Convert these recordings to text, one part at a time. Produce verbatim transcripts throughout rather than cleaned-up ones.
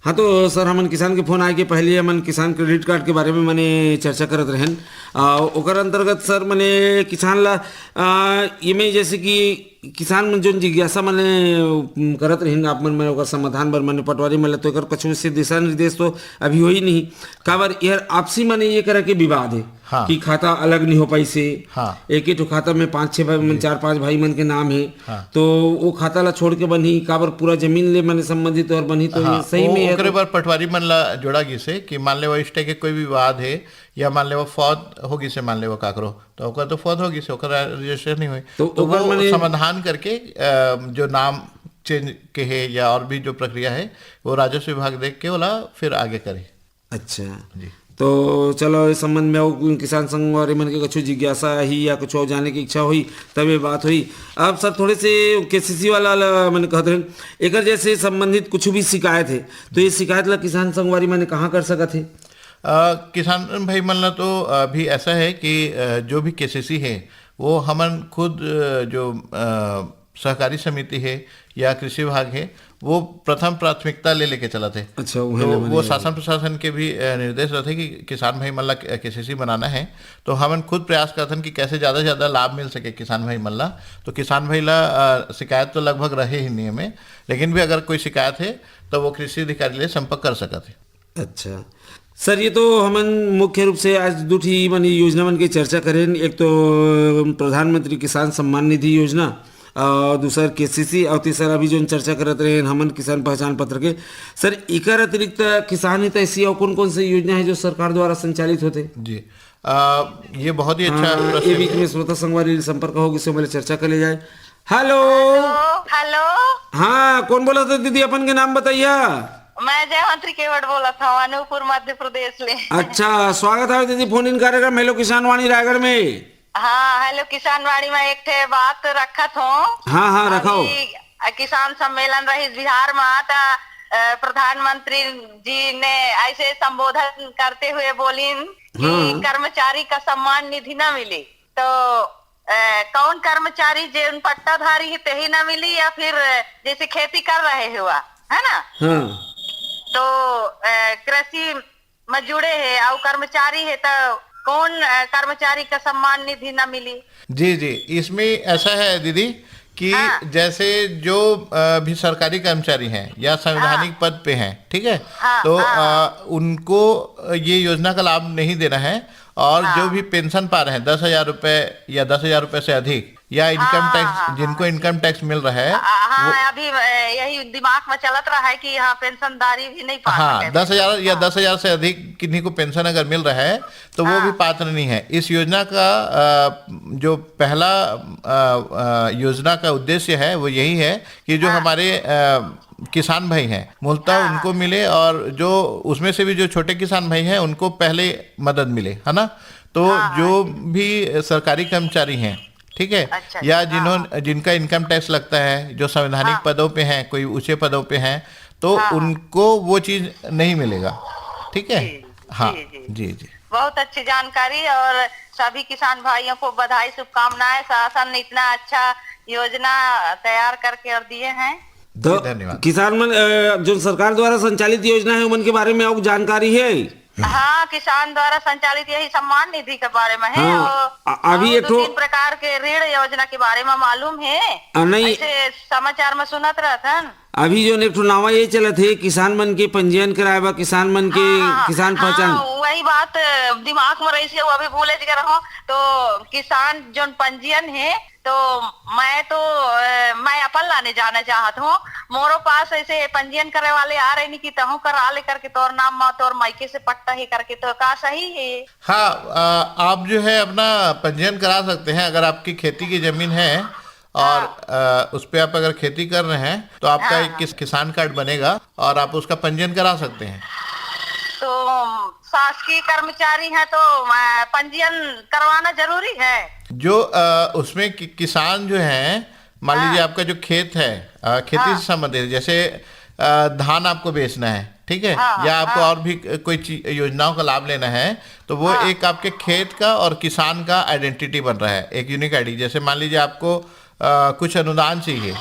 हाँ, तो सर, हमन किसान के फोन आए के पहले हमन किसान क्रेडिट कार्ड के बारे में मने चर्चा करत रहेन। आ, ओकर अंतर्गत सर, मने किसान ला, आ, ये में जैसे कि किसान मन जोन जिज्ञासा मने, उम, करत रहिन आप मन, मने ओकर समाधान बर मने पटवारी मन ला तो एकर कुछ से दिशा निर्देश तो अभी होई नहीं। काबर यार आपसी मने ये करे के विवाद है हाँ। कि खाता अलग नहीं हो पाइसे। हाँ। एक ही ठो खाता में पांच छह भाई मन, जी। चार पांच भाई मन के नाम है। हाँ। तो वो खाता ला छोड़ के बनही, काबर पूरा जमीन ले मने संबंधित और बनही, तो हाँ, ये सही वो में है ओकरे तो बर पटवारी मन ला जोड़ा गिसे कि मान ले वो इस तरह के कोई विवाद है या मान ले वो फौत हो गिसे, मान ले वो काकरो, तो ओकर तो फौत हो गिसे, ओकर रजिस्टर नहीं हुई। तो तो ओकर वो मने समाधान करके, अ, जो नाम चेंज के है या और भी जो प्रक्रिया है, वो राजस्व विभाग देख के ओला फिर आगे करे। अच्छा। जी। तो चलो, इस संबंध में वो किसान संगवारी मन के कुछ जिज्ञासा ही या कुछ और जाने की इच्छा हुई, तब ये बात हुई। अब सर, थोड़े से केसीसी वाला ला, मैंने कहते हैं, एकर जैसे संबंधित कुछ भी शिकायत है, तो ये शिकायत ला किसान संगवारी मन कहाँ कर सकत है? अ, किसान भाई मन ला तो अभी ऐसा है कि, अ, जो भी केसीसी है, वो हमन खुद, अ, जो, अ, सहकारी समिति है या कृषि विभाग है, वो प्रथम प्राथमिकता ले लेके चलत है। अच्छा, उहे तो ले बने वो रहे। शासन प्रशासन के भी, अ, निर्देश रहते कि किसान भाई मन ला के-, केसीसी बनाना है, तो हमन खुद प्रयास करथन कि कैसे ज़्यादा से ज़्यादा लाभ मिल सके किसान भाई मन ला। तो किसान भाई ला, अ, शिकायत तो लगभग रहे ही नहीं हमें, लेकिन भी अगर कोई शिकायत है, तो वो कृषि अधिकारी ले संपर्क कर सकत है। अच्छा। सर, ये तो हमन मुख्य रूप से आज दू ठी मन योजना मन के चर्चा करेन। एक तो प्रधानमंत्री किसान सम्मान निधि योजना और दूसर केसीसी और तीसर अभी जोन चर्चा करत रहेन हमन किसान पहचान पत्र के। सर, एकर अतिरिक्त किसान हितैषी और कौन-कौन से योजना है जो सरकार द्वारा संचालित होथे? जी। अ, ये बहुत ही अच्छा हाँ, प्रश्न ये बीच है। में श्रोता संगवारी संपर्क होगी, से मिले चर्चा कर ले जाए। हेलो। Hello, hello. हाँ, कौन बोलत हे दीदी, अपन के नाम बताइया। मैं जयवंती केवट बोलत हूँ, अनूपपुर, मध्य प्रदेश ले। अच्छा, स्वागत है दीदी फोन इन कार्यक्रम हेलो किसान वाणी रायगढ़ में। हाँ, हेलो किसान वाणी में एक ठे बात रखत हूँ। हाँ, हाँ, रखाओ। अभी, अ, किसान सम्मेलन रहिस बिहार में, त, अ, प्रधानमंत्री जी ने ऐसे संबोधन करते हुए बोलिन कि हाँ। कर्मचारी का सम्मान निधि न मिली, तो, अ, कौन कर्मचारी जे उन पट्टाधारी ही तेही न मिली या फिर, अ, जैसे खेती कर रहे हुआ, है ना? हाँ। तो, अ, कृषि में जुड़े है और कर्मचारी है, तो कौन, अ, कर्मचारी का सम्मान निधि न मिली? जी, जी, इसमें ऐसा है दीदी कि हाँ। जैसे जो, अ, भी सरकारी कर्मचारी हैं या संवैधानिक हाँ। पद पे हैं, ठीक है? हाँ, तो, हाँ। अ, उनको ये योजना का लाभ नहीं देना है और जो हाँ। भी पेंशन पा रहे हैं, दस हज़ार रुपए या दस हज़ार रुपए से अधिक या इनकम हाँ, टैक्स, हाँ, जिनको हाँ, इनकम जी। टैक्स मिल रहा है, आ, हाँ, वो अभी, अ, यही दिमाग में चलत रहा है कि हाँ, पेंशनदारी भी नहीं पा हाँ, सके। दस हज़ार या हाँ। दस हज़ार से अधिक किन्हीं को पेंशन अगर मिल रहा है, तो वो भी हाँ। पात्र नहीं है। इस योजना का, अ, जो पहला, अ, अ, योजना का उद्देश्य है, वो यही है कि जो हाँ। हमारे, अ, किसान भाई हैं, मूलतः हाँ, उनको हाँ। मिले और जो उसमें से भी जो छोटे किसान भाई हैं, उनको पहले मदद मिले, है ना? तो हाँ, हाँ, जो जी। भी सरकारी कर्मचारी हैं, ठीक है, अच्छा, या अच्छा, हाँ, जिन्हों-, हाँ। जिनका इनकम टैक्स लगता है, जो संवैधानिक हाँ। पदों पे हैं, कोई ऊंचे पदों पे हैं, तो हाँ, हाँ। उनको वो चीज़ नहीं मिलेगा, ठीक है? जी, हाँ, जी, जी। जी, जी। बहुत अच्छी जानकारी और सभी किसान भाइयों को बधाई, शुभकामनाएं। शासन ने इतना अच्छा योजना तैयार करके और दिए हैं। तो जी, धन्यवाद। किसान मन, अ, जो सरकार द्वारा संचालित योजना है, उमन के बारे में आपको जानकारी है? हाँ, किसान द्वारा संचालित यही सम्मान निधि के बारे में है हाँ, और, अ-, अभी और एक दो ठो तीन प्रकार के ऋण योजना के बारे में मालूम है। अ, नहीं। ऐसे समाचार में सुनत रहथन। अभी जो एक ठो नावा ये चलत है, किसान मन के पंजीयन कराए बर, किसान मन के हाँ, हाँ, किसान हाँ, पहचान। वही बात, अ, दिमाग में रही से, वो अभी भूले ज रहो। तो किसान जोन पंजीयन है, तो मैं तो, अ, मैं अपन लाने जाना चाहत हूँ। मोरो पास ऐसे पंजीयन करे वाले आ रहे नहीं कि तहूँ करा ले करके तोर नाम मा तोर मायके से पट्टा है करके, तो का सही है? हाँ, अ, आप जो है अपना पंजीयन करा सकते हैं अगर आपकी खेती की जमीन है और, हाँ। अ, उस पे आप अगर खेती कर रहे हैं तो आपका हाँ, एक हाँ। किस-, किसान कार्ड बनेगा और आप उसका पंजीयन करा सकते हैं। तो शासकीय कर्मचारी हैं तो, अ, पंजीयन करवाना जरूरी है? जो, अ, उसमें कि-, किसान जो हैं, मान हाँ। लीजिए आपका जो खेत है, अ, खेती हाँ। से संबंधित, जैसे, अ, धान आपको बेचना है, ठीक है? हाँ, या आपको हाँ। और भी क-, कोई चीज, योजनाओं का लाभ लेना है, तो वो हाँ। एक आपके खेत का और किसान का आइडेंटिटी बन रहा है, एक यूनिक आईडी। जैसे मान लीजिए आपको, अ, कुछ अनुदान चाहिए,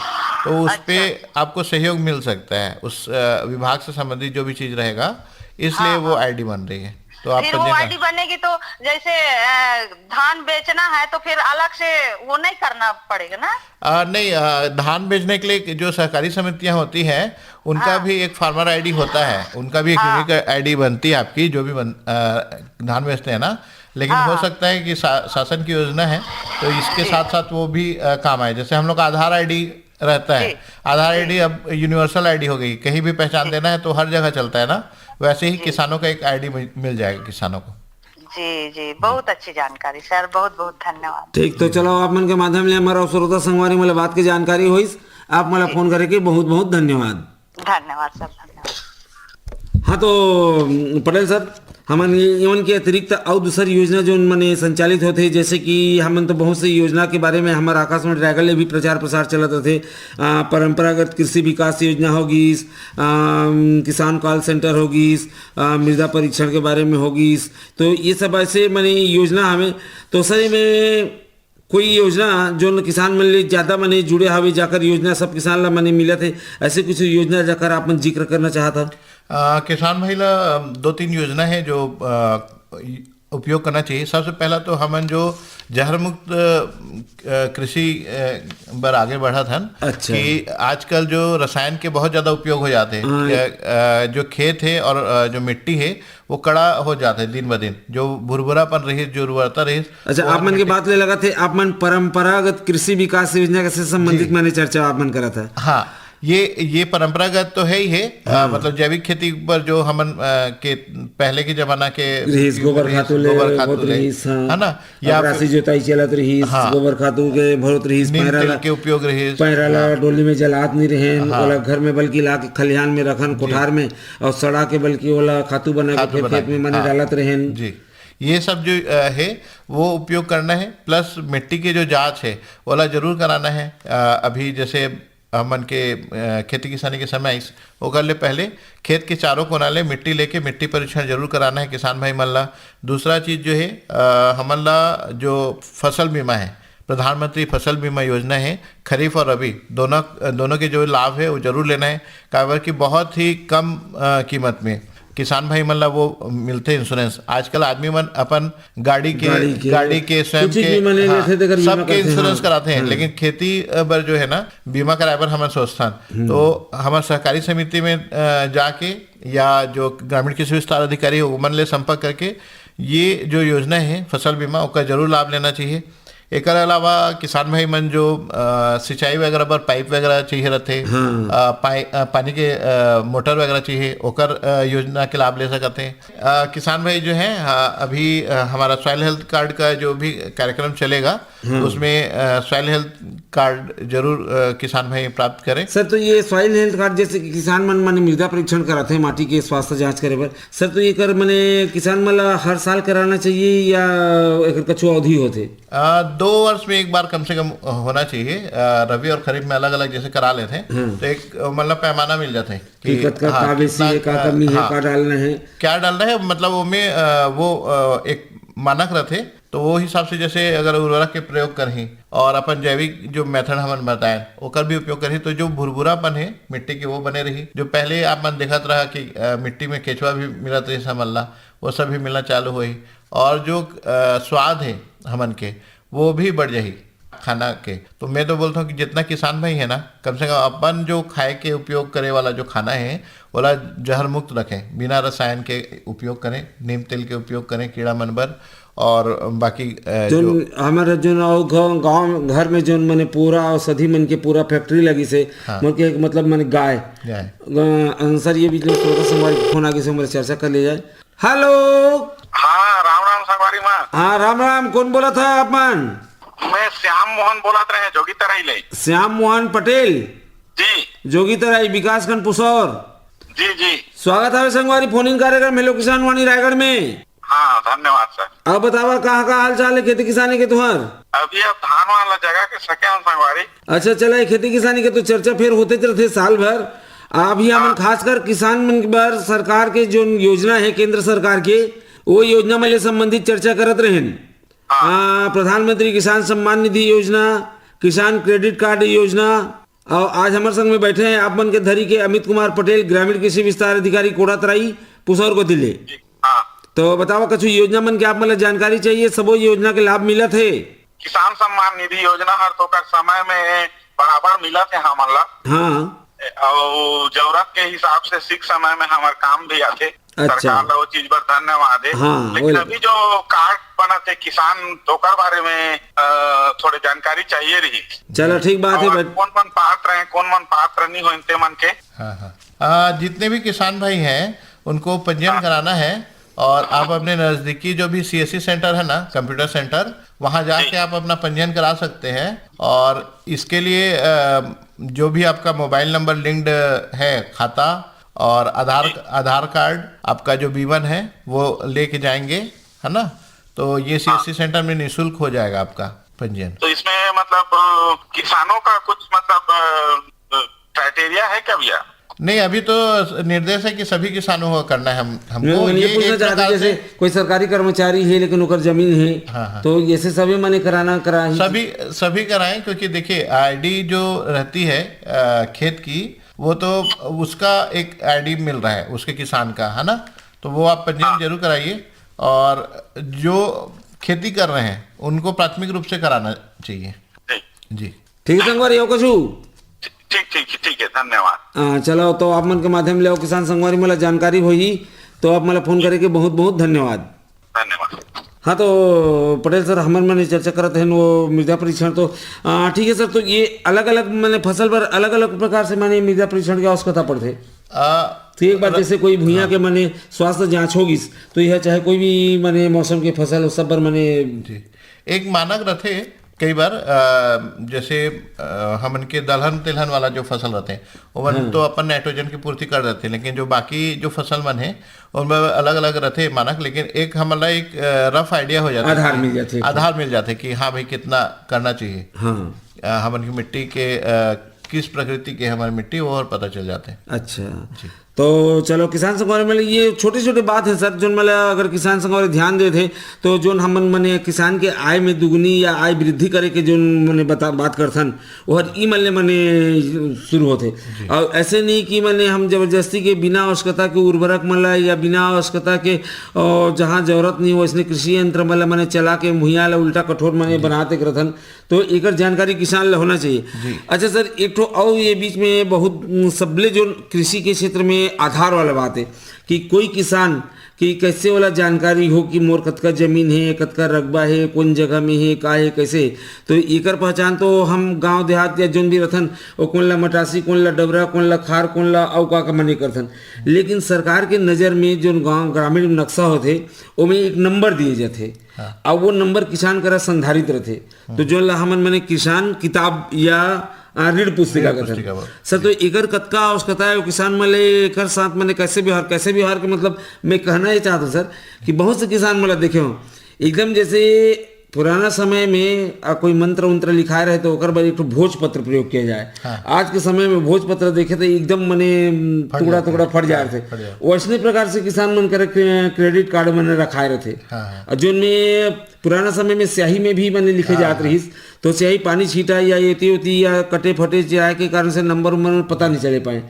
तो उस पे आपको सहयोग मिल सकता है, उस अ, विभाग से संबंधित जो भी चीज रहेगा, इसलिए वो आईडी बन रही है। तो आप फिर वो पंजीकरण आईडी बनेगी तो जैसे अ, धान बेचना है तो फिर अलग से वो नहीं करना पड़ेगा ना? अ, नहीं, अ, धान बेचने के लिए जो सहकारी समितियां होती हैं, उनका भी एक फार्मर आईडी होता है, उनका भी एक यूनिक आईडी बनती है आपकी, जो भी बन, अ, धान बेचते हैं ना। लेकिन हो सकता है कि शा-, शासन की योजना है, तो इसके साथ साथ वो भी अ, काम आए। जैसे हम लोग का आधार आईडी रहता है, आधार आईडी अब यूनिवर्सल आईडी हो गई, कहीं भी पहचान देना है तो हर जगह चलता है ना। वैसे ही किसानों का एक आईडी मिल, मिल जाएगा किसानों को। जी जी, बहुत अच्छी जानकारी सर, बहुत बहुत धन्यवाद। ठीक, तो चलो, आप मन के माध्यम ले हमारा श्रोता संगवारी मन ल बात के जानकारी होइस। आप मन ल फोन करे के बहुत बहुत धन्यवाद। धन्यवाद सर, धन्यवाद। हाँ, तो उम, पटेल सर, हमन ये, एमन के अतिरिक्त अउ दूसर योजना जोन मने संचालित होथे, जैसे कि हमन तो बहुत से योजना के बारे में हमर आकाशवाणी रायगढ़ ले भी प्रचार प्रसार चलत रथे। आ, परंपरागत कृषि विकास योजना होगिस, आ, किसान कॉल सेंटर होगिस, आ, मृदा परीक्षण के बारे में होगिस, तो ये सब ऐसे मने योजना हवे। तो सर, एमे कोई योजना जोन किसान मन ले ज्यादा मने जुड़े हवे, जाकर योजना सब किसान ला मने मिलत हे, ऐसे कुछ योजना जाकर आप मन जिक्र करना चाहत हव? आ, किसान भाई ला दो तीन योजना है जो आ, उपयोग करना चाहिए। सबसे पहला तो हमन जो जहर मुक्त अ, कृषि अ, बर आगे बढ़त हन अच्छा। कि आजकल जो रसायन के बहुत ज्यादा उपयोग हो जाते हैं, हाँ। अ, अ, जो खेत है और अ, जो मिट्टी है, वो कड़ा हो जाता है दिन ब दिन। जो भुरभुरापन रही, जो उर्वरता रही, अच्छा, वो आप मन के बात ले लगत है, आप मन परंपरागत कृषि विकास योजना से संबंधित जी। माने चर्चा आप मन करत है। हाँ, ये ये परंपरागत तो है ही है, अ, हाँ। मतलब जैविक खेती पर जो हमन अ, के पहले के जमाना के रहीस, गोबर रहीस, खातू ले, गोबर खातू बहुत ले, रहीस, हाँ। है ना? या अब फिर राशि जोताई चलत रहीस, हाँ। गोबर खातू के बहुत रहीस, नीम पैरा तेल ला, के उपयोग रहीस, पैरा ला हाँ। डोली में जलात नहीं रहेन, हाँ। ओला घर में बल्कि ला के खलिहान में रखन, जी। कोठार में, और सड़ा के बल्कि ओला खातू बना के खातू खेत, बना खेत के, में मने हाँ। डालत रहेन। जी, ये सब जो अ, है वो उपयोग करना है, प्लस मिट्टी के जो जांच है ओला जरूर कराना है। अ, अभी जैसे हमन के अ, खेती किसानी के समय आइस, ओकर ले पहले खेत के चारों कोना ले मिट्टी लेके मिट्टी परीक्षण जरूर कराना है किसान भाई मन ला। दूसरा चीज जो है, अ, हमन ला जो फसल बीमा है, प्रधानमंत्री फसल बीमा योजना है, खरीफ और रबी दोनों, दोनों के जो लाभ है वो जरूर लेना है, काबर कि बहुत ही कम अ, कीमत में किसान भाई मन ला वो मिलते इंश्योरेंस। आजकल आदमी मन अपन गाड़ी के, गाड़ी के, गाड़ी के, स्वयं कुछ के, भी मन हाँ, लेथे तेकर बीमा सबके करथे, इंश्योरेंस हाँ। कराते हैं, हाँ। लेकिन खेती अ, बर जो है ना, बीमा कराए बर हमन सोचथन। हम्म। तो हमर सहकारी समिति में अ, जाके या जो ग्रामीण कृषि विस्तार अधिकारी हो, ओमन ले संपर्क करके ये जो योजना है फसल बीमा, ओकर जरूर लाभ लेना चाहिए। एकर अलावा किसान भाई मन जो अ, सिंचाई वगैरह बर पाइप वगैरह चाहिए रहते, हाँ। अ, पाई-, अ, पानी के अ, मोटर वगैरह चाहिए, ओकर अ, योजना के लाभ ले सकते हैं। अ, किसान भाई जो हैं, हाँ, अभी अ, हमारा सॉइल हेल्थ कार्ड का जो भी कार्यक्रम चलेगा, हाँ। उसमें अ, सॉइल हेल्थ कार्ड जरूर अ, किसान भाई प्राप्त करें। सर, तो ये सॉइल हेल्थ कार्ड जैसे कि किसान मन माने मृदा परीक्षण कराते हैं माटी के स्वास्थ्य जांच करे बर, सर, तो ये कर माने किसान मन ला हर साल कराना चाहिए या एकर कछु अवधि होथे? अ, दो वर्ष में एक बार कम से कम होना चाहिए। अ, रबी और खरीफ में अलग-अलग जैसे करा लेते हैं, हम्म। तो एक, अ, मतलब पैमाना मिल जाता है कि कि कतका हाँ, का बेसी कितना, है, का अ, कमी है, हाँ, का डालना है। क्या डालना है, मतलब वो में, अ, वो, अ, एक मानक रहते, तो वो हिसाब से जैसे अगर उर्वरक के प्रयोग करही और अपन जैविक जो मेथड हमन बताए, ओकर भी उपयोग करही, तो जो भुरभुरापन है मिट्टी के, वो बने रही। जो पहले आप मन देखत रहा कि, अ, मिट्टी में केचुआ भी मिलत रही हमन ला, वो सब भी मिलना चालू होही। और जो, अ, स्वाद है हमन के, वो भी बढ़ जाही खाना के। तो मैं तो बोलता हूँ कि जितना किसान भाई है ना, कम से कम अपन जो खाए के उपयोग करे वाला जो खाना है, ओला जहर मुक्त रखें, बिना रसायन के उपयोग करें, नीम तेल के उपयोग करें कीड़ा मन बर, और बाकी, अ, जोन जो हमर जोन अउ गाँव, गाँव घर में जोन मने पूरा अउ सधी मन के पूरा फैक्ट्री लगी से, हाँ। मन के मतलब मने गाय, गाय। अ, सर, ये बीच में श्रोता संगवारी के फोन आगे से हमारे चर्चा कर ले जाए। हेलो। हाँ, राम राम संगवारी मन। हाँ, राम राम, कौन बोलत हे आप मन? मैं श्याम मोहन बोलत रहे, जोगी तरई ले। श्याम मोहन पटेल। जी। जोगी तरई, विकासखंड पुसौर। जी, जी। स्वागत हवे संगवारी, फोन इन कार्यक्रम हेलो किसान वाणी रायगढ़ में। हाँ, धन्यवाद सर। अब बतावा, कहाँ का हाल चाल है खेती किसानी के तुहर? अभी अब धान वान ला जगा के सके हन संगवारी। अच्छा, चला, ये खेती किसानी के तो चर्चा फेर होते रहते साल भर। अभी हमन हाँ। खासकर किसान मन के बर सरकार के जो योजना है केंद्र सरकार के, वो योजना मन ले संबंधित चर्चा करत रहेन। हाँ। आ, प्रधानमंत्री किसान सम्मान निधि योजना, किसान क्रेडिट कार्ड योजना, और आज हमर संग में बैठे हैं आप मन के धरी के अमित कुमार पटेल, ग्रामीण कृषि विस्तार अधिकारी कोड़ा तराई, पुसौर कोती ले। हाँ। तो बतावा, कछु योजना मन के आप मन ला जानकारी चाहिए, सबो योजना के लाभ मिलत हे? किसान सम्मान निधि योजना हर तो ओकर समय में बराबर मिलत हे हमन ला। हाँ। और जरूरत के हिसाब से सिक समय में हमर काम भी आथे। अच्छा। सरकार ला वो चीज बर धन्यवाद है। हाँ, लेकिन वो अभी जो कार्ड बनत हे किसान, तो ओकर बारे में अ, थोड़े जानकारी चाहिए रही। चलो, ठीक बात है और बट कौन मन पात्र हैं, कौन मन पात्र नहीं हो इनते मन के। हाँ हाँ। आ, जितने भी किसान भाई हैं, उनको पंजीयन कराना है। और आप अपने नज़दीकी जो भी सीएससी सेंटर है ना, कंप्यूटर सेंटर, वहाँ जाके आप अपना पंजीयन करा सकते हैं। और इसके लिए अ, जो भी आपका मोबाइल नंबर लिंक्ड है, खाता और आधार आधार कार्ड, आपका जो बीवन है, वो लेके जाएंगे, है ना। तो ये सीएससी सेंटर में निःशुल्क हो जाएगा आपका पंजीयन। तो इसमें मतलब अ, किसानों का कुछ मतलब क्राइटेरिया है क्या भैया? नहीं, अभी तो निर्देश है कि सभी किसानों को करना है। हम हमको मैं ये ये पूछना एक चाहते प्रकार जैसे से कोई सरकारी कर्मचारी है लेकिन ओकर जमीन है, हाँ, हाँ। तो ऐसे सभी मने कराना करा ही। सभी सभी कराएं, क्योंकि देखिए, आईडी जो रहती है अ, खेत की, वो तो उसका एक आईडी मिल रहा है उसके किसान का, है ना। तो वो आप पंजीयन जरूर कराइए। और जो खेती कर रहे हैं, उनको प्राथमिक रूप से कराना चाहिए। ठीक। जी। ठीक है संगवारी, अउ कछु? ठीक ठीक ठीक है, धन्यवाद। हाँ, चलो, तो आप मन के माध्यम ले अउ किसान संगवारी मन ला जानकारी होही, तो आप मन ला फोन करे के बहुत बहुत धन्यवाद। धन्यवाद। हाँ, तो पटेल सर, हमर मन चर्चा करत हैं वो मृदा परीक्षण, तो आ, ठीक है सर, तो ये अलग अलग माने फसल बर अलग अलग प्रकार से माने मृदा परीक्षण के आवश्यकता पड़थे। आ, तो एक बात, जैसे कोई भुइयां के माने स्वास्थ्य जांच होगिस, तो यह चाहे कोई भी माने मौसम के फसल हो, सब बर माने जी। एक मानक रथे, कई बार अ, जैसे अ, हमन के दलहन तेलहन वाला जो फसल रथे, ओमन तो अपन नाइट्रोजन की पूर्ति कर देथे, लेकिन जो बाकी जो फसल मन है, ओमन अलग अलग रथे मानक। लेकिन एक हमन ला एक रफ आइडिया हो जाथे आधार कि मिल जाथे। आधार मिल जाथे कि हाँ भाई, कितना करना चाहिए। हाँ। अ, हमन की मिट्टी के अ, किस प्रकृति के हमारी मिट्टी, वो और पता चल जाते हैं। अच्छा, तो चलो, किसान संगवारी मन, ये छोटे छोटे बात है सर, जोन मन ला अगर किसान संगवारी ध्यान देथे, तो जोन हमन मने किसान के आय में दुगुनी या आय वृद्धि करे के जोन मने बता, बात करथन, ओहर ई मन ले मने शुरू होथे। और ऐसे नहीं कि मने हम जबरदस्ती के बिना आवश्यकता के उर्वरक मन ला या बिना आवश्यकता के, अ, जहाँ जरूरत नहीं हो, इसने कृषि यंत्र मन ला मने चला के भुइयां ला उल्टा कठोर मने बनाते करथन, तो एकर जानकारी किसान ला होना चाहिए। अच्छा सर, एक ठो अउ ये बीच में बहुत, उम, सबले जो कृषि के क्षेत्र में आधार वाला बात है कि कोई किसान कि कैसे वाला जानकारी हो कि मोर कतका जमीन है, कतका रकबा है, कौन जगह में है, का है, कैसे, तो एकर पहचान तो हम गांव देहात या जोन भी रथन, वो कौन ला मटासी, कौन ला डबरा, कौन ला खार, कौन ला अउ का का मने करथन। लेकिन सरकार के नजर में जोन गांव ग्रामीण नक्शा होथे, ओमे एक नंबर दिए जाथे। अब वो नंबर किसान करा संधारित रथे, तो जोन ला हमन मने किसान किताब या आ, ऋण पुस्तिका कथन। पुस्तिका बर। सर, तो एकर कतका आवश्यकता है, किसान मन ले एकर साथ मने कैसे व्यवहार, कैसे व्यवहार के मतलब मैं कहना ये चाहता हूँ सर कि बहुत से किसान मन ला देखे हो, एकदम जैसे पुराना समय में आ, कोई मंत्र उंत्र लिखाए रहे तो ओकर बर एक ठो भोज पत्र प्रयोग किया जाए। आज के समय में भोज पत्र देखे तो एकदम मने टुकड़ा टुकड़ा फट जाए थे। वैसने प्रकार से किसान मन करे क्रेडिट कार्ड मने रखाए रहते, और जोन में पुराना समय में स्याही में भी मने लिखे जात रहिस, तो स्याही पानी छीटा या एती ओती या कटे फटे जाए के कारण से नंबर उम्बर में पता नहीं चले पाए।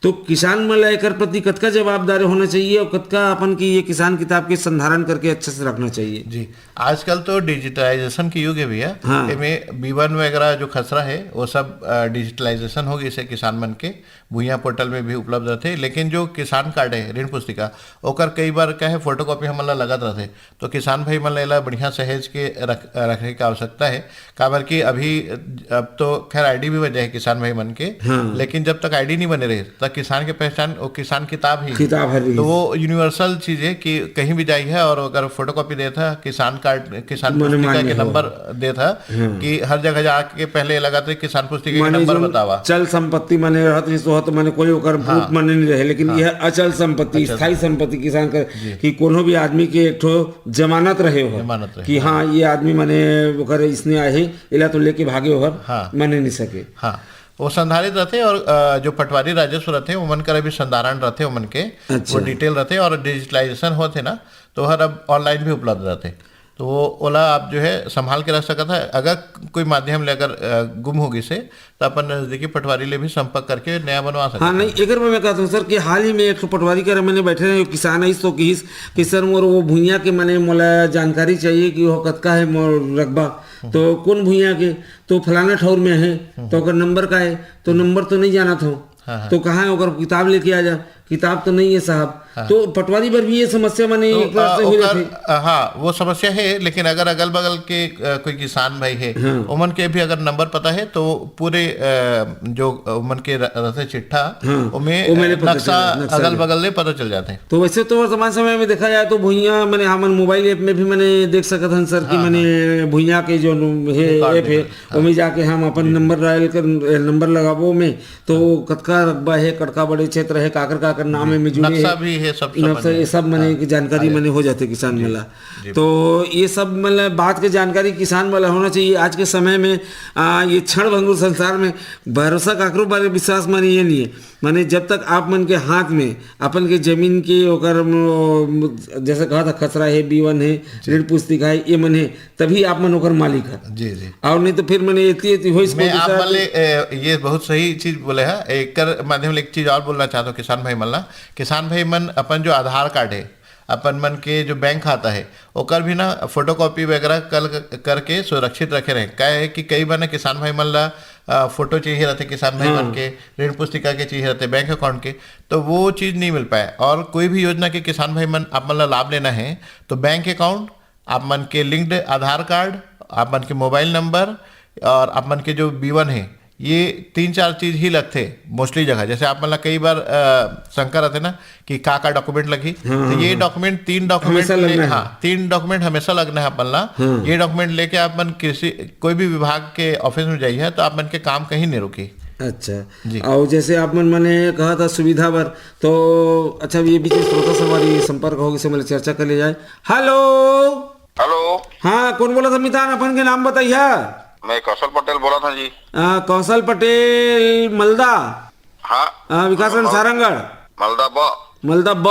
तो किसान मन ला एकर प्रति कतका जवाबदार होना चाहिए और कतका अपन की ये किसान किताब के संधारण करके अच्छे से रखना चाहिए? जी, आजकल तो डिजिटलाइजेशन के युग है भैया। हाँ। एमे बीवन वगैरह जो खसरा है, वो सब डिजिटलाइजेशन हो गई से किसान मन के भुइयां पोर्टल में भी उपलब्ध रहते। लेकिन जो किसान कार्ड है, ऋण पुस्तिका, ओकर कई बार क्या है, फोटोकॉपी हमन ला लगत रहते, तो किसान भाई मन ला एला बढ़िया सहेज के रख रखे के आवश्यकता है। काबर कि अभी अब तो खैर आईडी भी बन जाए किसान भाई मन के, लेकिन जब तक आईडी नहीं बने रहे, तब किसान के पहचान वो किसान किताब ही है। किताब हर रही। तो वो यूनिवर्सल चीज है कि कहीं भी जाइए और अगर फोटोकॉपी देता, किसान कार्ड, किसान पुस्तिका के नंबर देता कि हर जगह जाके पहले लगा था किसान पुस्तिका के नंबर बतावा। चल संपत्ति माने रहत रही, सोहत माने कोई ओकर प्रूफ माने नहीं रहे, लेकिन यह अचल संपत्ति, स्थायी संपत्ति किसान कर कि कोनो भी आदमी के एक ठो जमानत रहे हो जमानत रहे। कि हाँ, ये आदमी माने ओकर इसने आहे, एला तो लेके भागे ओहर, हाँ। माने नहीं सके। हाँ, वो संधारित रहते और अ, जो पटवारी राजस्व रहते हैं, ओमन कर भी संधारण रहते, ओमन के अच्छा। वो डिटेल रहते और डिजिटलाइजेशन होते ना, तो हर अब ऑनलाइन भी उपलब्ध रहते। तो वो ओला आप जो है संभाल के रख सकत है। अगर कोई माध्यम ले अगर, अ, गुम हो गिस हे, तो अपन नजदीकी पटवारी ले भी संपर्क करके नया बनवा सकत हाँ, है। नहीं, एकर में मैं कहत हूँ सर कि हाल ही में एक ठो पटवारी करा मैंने बैठे रहे, किसान आइस तो किहिस कि सर मोर वो भुइयां के मैंने मोला जानकारी चाहिए कि वो कतका है मोर रकबा, तो कौन भुइयां के, तो फलाना ठौर में है, तो ओकर नंबर का है, तो नंबर तो नहीं जानत हो, हाँ, हाँ। तो कहाँ है ओकर किताब लेके आ जा, किताब तो नहीं है साहब। हाँ। तो पटवारी बर भी ये समस्या माने तो, एक तरह आ, से हो ओकर, जाथे। आ, हाँ, वो समस्या है, लेकिन अगर अगल बगल के, आ, कोई किसान भाई है, हाँ। ओमन के भी अगर नंबर पता है तो पूरे, आ, जो ओमन के र-, रथे चिट्ठा, हाँ, ओमे, वो मैंने आ, पता नक्शा चला, नक्शा अगल में। बगल ले पता चल जाते हैं। तो वैसे तो वर्तमान समय में देखा जाए तो भुइयां माने हमन मोबाइल ऐप में भी माने देख सकत हन सर कि हाँ, माने भुइयां के जो हे रिकॉर्ड ऐप है, निकल, हाँ। ओमे जाके हम अपन नंबर डायल कर, नंबर लगाबो में तो कतका रकबा हे, कतका बड़े क्षेत्र हे, काकर काकर नाम जी, एमे जुड़े नक्शा हे, भी हे, सब, सब नक्शा, बने। ये सब माने हाँ, एक जानकारी हाँ, माने हो जाथे किसान जी, मन ला। जी। तो ये सब मतलब बात के जानकारी किसान मन ला होना चाहिए। आज के समय में, आ, ये क्षण भंगुर संसार में भरोसा काकरो बारे विश्वास माने ये नहीं है। माने जब तक आप मन के हाथ में अपन के जमीन के ओकर म-, जैसे कहा था खसरा हे, बीवन हे, जी। ऋण पुस्तिका हे, ये मन हे, तभी आप मन ओकर मालिक हर। जी, जी। और नहीं तो फिर माने एती एती होइस मैं कोई आप दूसरा मन ले, ए, ये बहुत सही चीज बोले है। एकर माध्यम ले एक चीज और बोलना चाहता हूँ किसान भाई मन ला। किसान भाई मन अपन जो आधार कार्ड है, अपन मन के जो बैंक खाता है, ओकर भी ना फोटोकॉपी वगैरह कल करके सुरक्षित रखे रहे। क्या है कि कई बार ना किसान भाई मन ला, अ, फोटो चाहिए रहते किसान भाई हाँ। मन के, ऋण पुस्तिका के चाहिए रहते बैंक अकाउंट के, तो वो चीज नहीं मिल पाए। और कोई भी योजना के किसान भाई मन आप मन ला लाभ लेना है तो बैंक अकाउंट, आप मन के लिंक्ड आधार कार्ड, आप मन के मोबाइल नंबर और आप मन के जो बीवन है, ये तीन चार चीज ही लगथे मोस्टली जगह। जैसे आप मन ला कई बार, अ, शंका रहथे ना कि का का डॉक्यूमेंट लगही, हाँ, तो हाँ, ये हाँ। डॉक्यूमेंट, तीन डॉक्यूमेंट हमेशा ले-, लगना है। हाँ, तीन डॉक्यूमेंट हमेशा लगना है अपन ला। हाँ। ये डॉक्यूमेंट लेके आप मन कृषि कोई भी विभाग के ऑफिस में जाइए तो आप मन के काम कहीं नहीं रुकी। अच्छा। जी। और जैसे आप मन मने कहा था सुविधा बर, तो अच्छा, ये बीच में श्रोता संवारी संपर्क हो गिस, चर्चा कर ले जाए। हेलो। हेलो। हाँ, कौन बोला था मितान? अपन के नाम बताइया। मैं कौशल पटेल बोला था जी। आ, कौशल पटेल मलदा। हाँ। आ, विकासखंड मल-, सारंगढ़। मलदा ब। मलदा ब।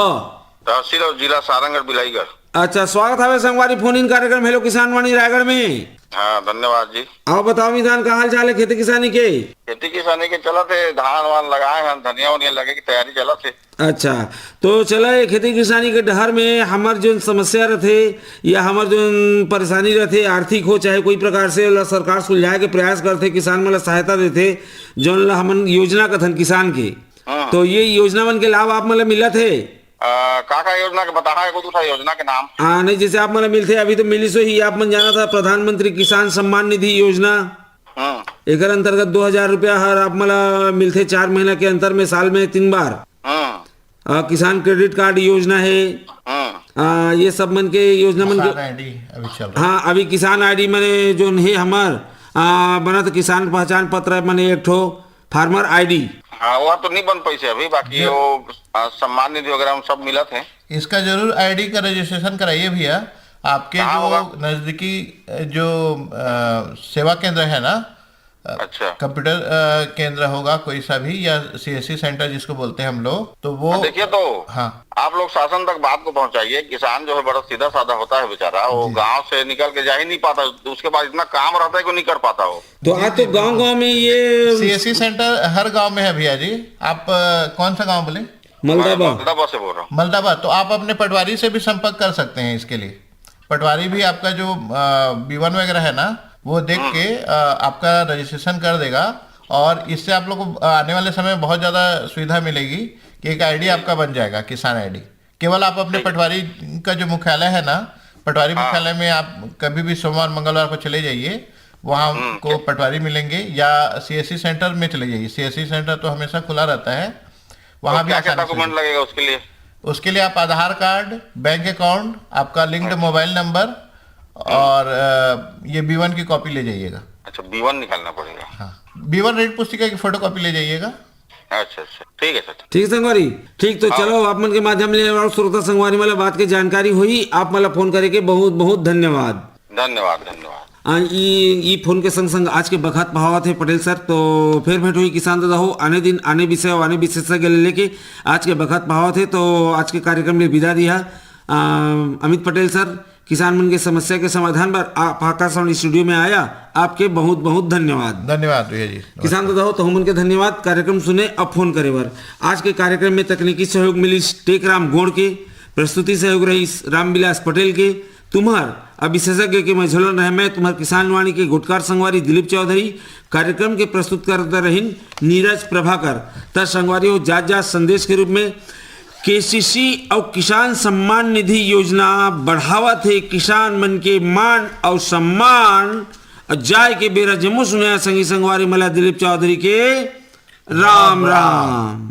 तहसील और जिला सारंगढ़ बिलाईगढ़। अच्छा, स्वागत हवे संगवारी फोन इन कार्यक्रम हेलो किसान वाणी रायगढ़ में। हाँ, धन्यवाद जी। आओ बताओ मितान, का हाल चाल है खेती किसानी के? खेती किसानी के चलत हे, धान वान लगाए हैं, धनिया वनिया लगे की तैयारी चलत हे। अच्छा, तो चला, ये खेती किसानी के डहर में हमर जोन समस्या रथे या हमर जोन परेशानी रथे, आर्थिक हो चाहे कोई प्रकार से, ओला सरकार सुलझाए के प्रयास करथे, किसान मन ला सहायता देथे, जोन ला हमन योजना कथन किसान के। हाँ। तो ये योजना मन के लाभ आप मन ला मिलत हे? आ, का का योजना के बताहा, एको दूसरा योजना के नाम? हाँ, नहीं, जैसे आप मन ला मिलथे, अभी तो मिलिस होही, आप मन जानत हा प्रधानमंत्री किसान सम्मान निधि योजना। हाँ। एकर अंतर्गत दो हजार रुपया हर आप मन ला मिलथे चार महीना के अंतर में, साल में तीन बार। हाँ। आ, किसान क्रेडिट कार्ड योजना हे। हाँ। आ, ये सब मन के योजना मन के किसान आईडी अभी चल रहा है। हाँ, अभी किसान आईडी मने जोन हे हमर, आ, बनत किसान पहचान पत्र मने एक ठो फार्मर आईडी। हाँ, वो तो नहीं बन पैसे अभी, बाकी जो वो, आ, सम्मान निधि वगैरह हम सब मिलत है। इसका जरूर आईडी का रजिस्ट्रेशन कराइए भैया। आपके कहाँ जो होगा? नजदीकी, अ, जो, अ, सेवा केंद्र है ना, अ, अच्छा। कंप्यूटर, अ, केंद्र होगा कोई सा भी, या सीएससी सेंटर जिसको बोलते हैं हम लोग, तो वो हाँ, देखिए तो हाँ। आप लोग शासन तक बात को पहुंचाइए। किसान जो है बड़ा सीधा साधा होता है बेचारा, वो जी। गांव से निकल के जा ही नहीं पाता, उसके बाद इतना काम रहता है कि नहीं कर पाता हो। तो आज तो गांव गांव में ये सीएससी सेंटर हर गांव में है भैया जी। आप, अ, कौन सा गांव बोले? मलदाबा। मैं मलदाबा से बोल रहा हूँ। मलदाबा, तो आप अपने पटवारी से भी संपर्क कर सकते हैं इसके लिए। पटवारी भी आपका जो, अ, बीवन वगैरह है ना, वो देख हम्म। के, अ, आपका रजिस्ट्रेशन कर देगा और इससे आप लोग को, अ, आने वाले समय में बहुत ज़्यादा सुविधा मिलेगी कि एक आईडी आपका बन जाएगा, किसान आईडी। केवल आप अपने ठीक है। पटवारी का जो मुख्यालय है ना, पटवारी हाँ। मुख्यालय में आप कभी भी सोमवार मंगलवार को चले जाइए, वहाँ हम्म, आपको ठीक। पटवारी मिलेंगे, या सीएससी सेंटर में चले जाइए। सीएससी सेंटर तो हमेशा खुला रहता है, वहाँ तो भी क्या क्या आसानी से डॉक्यूमेंट लगेगा उसके लिए? उसके लिए आप आधार कार्ड, बैंक अकाउंट, आपका लिंक्ड अच्छा। मोबाइल नंबर हम्म। और, अ, ये बीवन की कॉपी ले जाइएगा। अच्छा, बीवन निकालना पड़ेगा। हाँ, बीवन ऋण पुस्तिका की फोटोकॉपी ले जाइएगा। अच्छा, अच्छा, ठीक है सर। ठीक संगवारी, ठीक तो हाँ। चलो, आप मन के माध्यम ले और श्रोता संगवारी मन ला बात के जानकारी होई। आप मन ला फोन करे के बहुत बहुत धन्यवाद। धन्यवाद, धन्यवाद। आ, ई, ई फोन के संग संग आज के बखत पावत हे पटेल सर, तो फिर भेंट होई किसान दादा हो, आने दिन आने विषय और आने विशेषज्ञ ले लेके आज के बखत पावत हे, तो आज के कार्यक्रम ले विदा दिया, आ, अमित पटेल सर, किसान मन के समस्या के समाधान बर आप आकाशवाणी स्टूडियो में आया, आपके बहुत बहुत धन्यवाद। धन्यवाद भैया जी। किसान दादा हो, तहु मन के धन्यवाद कार्यक्रम सुने अउ फोन करे बर। आज के कार्यक्रम में तकनीकी सहयोग मिलिस टेकराम गोंड़ के, प्रस्तुति सहयोग रहिस रामविलास पटेल के। तुम्हर अब विशेषज्ञ के मझोलन रहे मैं तुम्हर किसान वाणी के गोठकार संगवारी दिलीप चौधरी। कार्यक्रम के प्रस्तुत करता रहिन नीरज प्रभाकर। त संगवारी हो, जात जात संदेश के रूप में केसीसी अउ किसान सम्मान निधि योजना बढ़ावत हे किसान मन के मान अउ सम्मान। अउ जाय के बेरा जम्मो सुनइया संगी संगवारी मन ला दिलीप चौधरी के राम राम।